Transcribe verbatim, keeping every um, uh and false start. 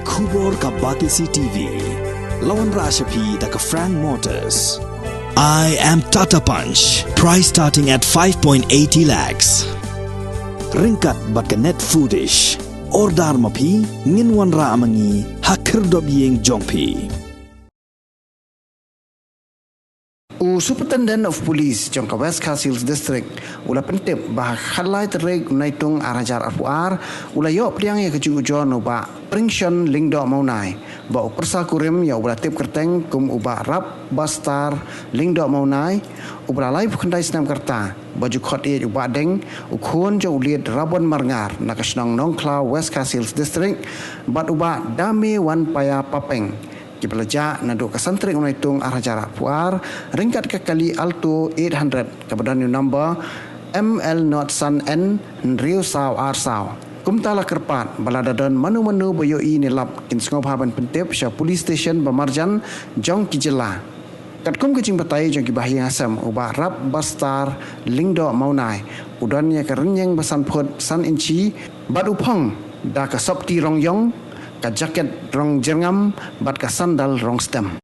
Khubor ka Batesi T V. La wanrah sha phi da ka Frank Motors. I am Tata Punch. Price starting at five point eighty lakhs. Ryngkat bad ka Net Foodish. Order ma phi, ngin wanrah ma ngi ha khyrdop ïing jong phi. U Superintendent of Police jong ka West Khasi Hills District u la pyntip ba ha ka khatlai tarik u Naitung ar hajar arphew ar u la ïoh pdiang ïa ka jingujor na u Bah Pringshon Lyngdoh Mawnai, ba u pyrsa kurim ïa uba la tip kyrteng kum u Bah Rap Bastar Lyngdoh Mawnai, uba la laiphew khyndai snem ka rta, ba ju khot ïa u Bah Deng, u khun jong u Liet Rabon Marngar na ka shnong Nongkhlaw, West Khasi Hills District, bad u Bah Dame Wan Paya Papeng, kiba la jah naduh ka san tarik u Naitung ar hajar arphew ar ryngkat ka kali Alto eight hundred kaba don ïa u number M L not san N hynriew saw ar saw. Kumta la kyrpad ba lada don mano mano ba ïohi ne lap, kin sngewbha ban pyntip sha police station ba marjan jong ki jylla. Katkum ka jingbatai jong ki bahaïing hasem, u Bah Rap Bastar Lyngdoh Mawnai u don ïa ka rynïeng ba san phut san inchi bad u phong da ka sopti rong ïong, ka jaket rong jyrngam bad ka sandal rong stem.